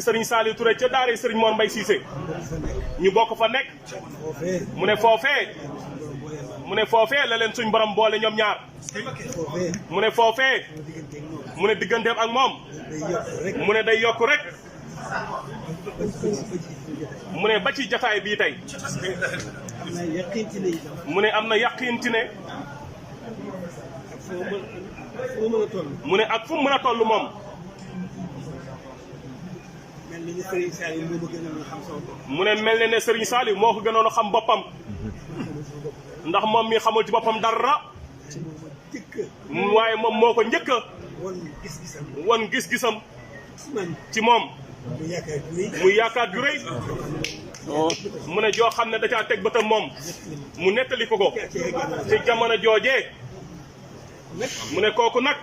Serigne Saliou Touré ca daara Serigne Mor Mbaye Cissé ñu bokk fa nekk mu ne foofee la leen suñ borom boole ñoom ñaar mu ne foofee mu ne digganteem ak moom mu ne day yokk rek mu ne ba ci jataay bii tey mu ne am na yàqinti ne mu ne ak fu mu mën a toll moom mu ne mel ne Serigne Saliou moo ko gënoon a xam boppam ndax moom mi xamul ci boppam dara waaye moom moo ko njëkk a won gis-gisam ci moom muy yaakaar ju rëy mu ne joo xam ne da caa teg bëtam moom mu nettali ko ci jamono joojee mu ne kooku nag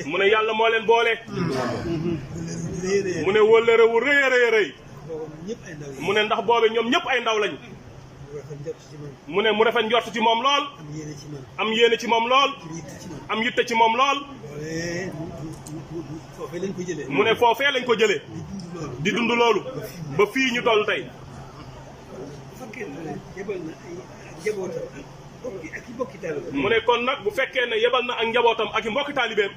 mu ne yàlla moo leen boole mu ne wëllëre wu rëy a rëy mu ne ndax boobe ñoom ñëpp ay ndaw lañ mu ne mu rafet njort ci moom lool am yéene ci moom lool am yitte ci moom lool mu ne foofee lañ ko jëlee di dund loolu ba fii ñu toll tey mu ne kon nag bu fekkee ne yebal na ak njabootam ak i mbokki taalibeem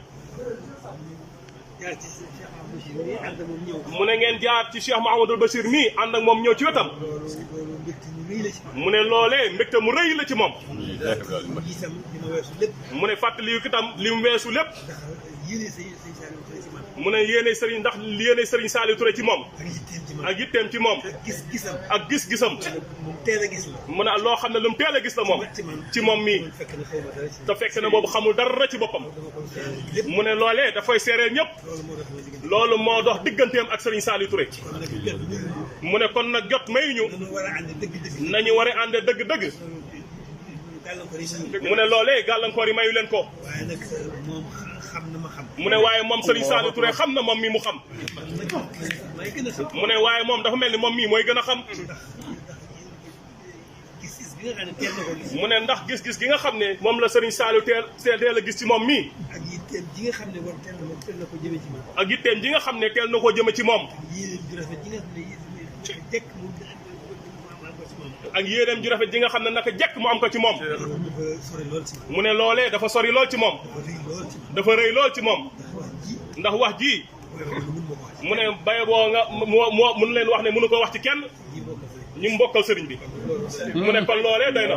mu ne ngeen jaar ci Cheikh Mouhamadul Bachir mii ànd ak moom ñëw ci wetam mu ne loolee mbégte mu rëy la ci moom mu ne fàttali itam li mu weesu lépp mu ne yéene Serigne ndax yéene Serigne Saliou Touré ci moom ak yitteem ci moom ak gis-gisam mu ne loo xam ne lu mu teel a gis la moom ci moom mii te fekk na boobu xamul dara ci boppam mu ne loolee dafay seeree ñëpp loolu moo dox digganteem ak Serigne Saliou Touré mu ne kon nag jot mayuñu nañu war a ànd dëgg-dëgg mu ne loolee gàllankoor yi mayu leen ko mu ne waaye moom Serigne Saliou Touré xam na moom mii mu xam mu ne waaye moom dafa mel ni moom mii mooy gën a xam mu ne ndax gis-gis gi nga xam ne moom la Serigne Saliou teel a gis ci moom mii ak yitteem ji nga xam ne teel na ko jëme ci moom ak yitteem ji nga xam ne teel na koo jëme ci moom ak yéeneem ju rafet ji nga xam ne naka jekk mu am ko ci moom mu ne loolee dafa sori lool ci moom dafa rëy lool ci moom ndax wax ji mu ne baye boo nga moo mënu leen wax ne mënu ko wax ci kenn ñu mbokkal sëriñ bi mu ne kon loolee doy na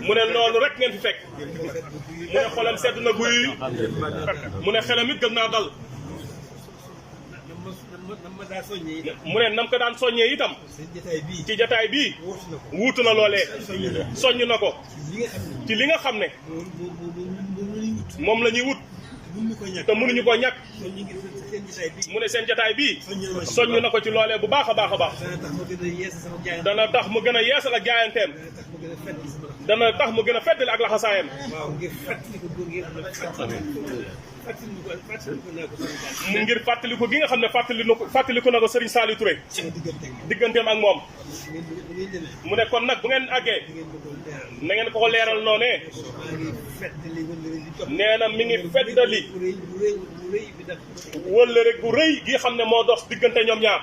mu ne loolu rek ngeen fi fekk mu ne xolam sedd na guy mu ne xelam it gën naa dal mu ne nam ko daan soññee itam ci jataay bii wuutu na loolee soññ na ko ci li nga xam ne moom la ñuy wut te mënuñu ko ñàkk mu ne seen jataay bii soññ na ko ci loolee bu baax a baax a baax dana tax mu gën a yeesal ak jaayanteem dana tax mu gën a feddali ak laxasaayam mu ngir fàttaliku gi nga xam ne fàttaliku na ko Serigne Saliou Touré digganteem ak moom mu ne kon nag bu ngeen àggee na ngeen ko leeral noonee nee na mi ngi feddali wëllëre gu rëy gi xam ne moo dox diggante ñoom ñaar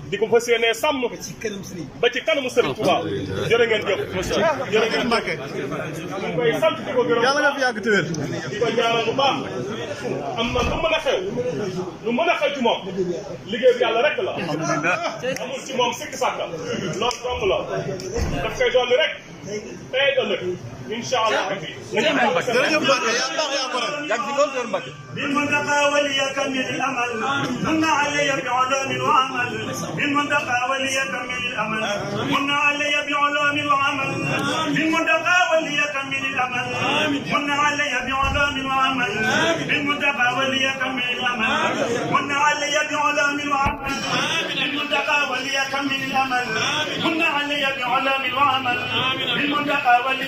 di ko fas yéenee sàmm ba ci kanamu Serigne Touba jërë ngeen jëf jërë ngeen Mbacke ñu koy sant di ko gërëm yàlla nga fi yàgg te wér di ko ñaanal bu baax am na lu mën a xew lu mën a xew ci moom liggéey bi yàlla rek la amul ci moom sikki sàkka loolu dong la daf koy dolli rek tey dolli incha allah rabbi jërëjëf Mbacke yaa baax yaa ko rek yàgg ci loolu te Mbacke بالمنتقى وليكمل الامل من علي بعلوم وعمل بالمنتقى وليكمل الامل من علي بعلوم وعمل بالمنتقى وليكمل الامل من علي بعلوم وعمل بالمنتقى وليكمل الامل من علي بعلوم وعمل بالمنتقى وليكمل الامل من علي بعلوم وعمل بالمنتقى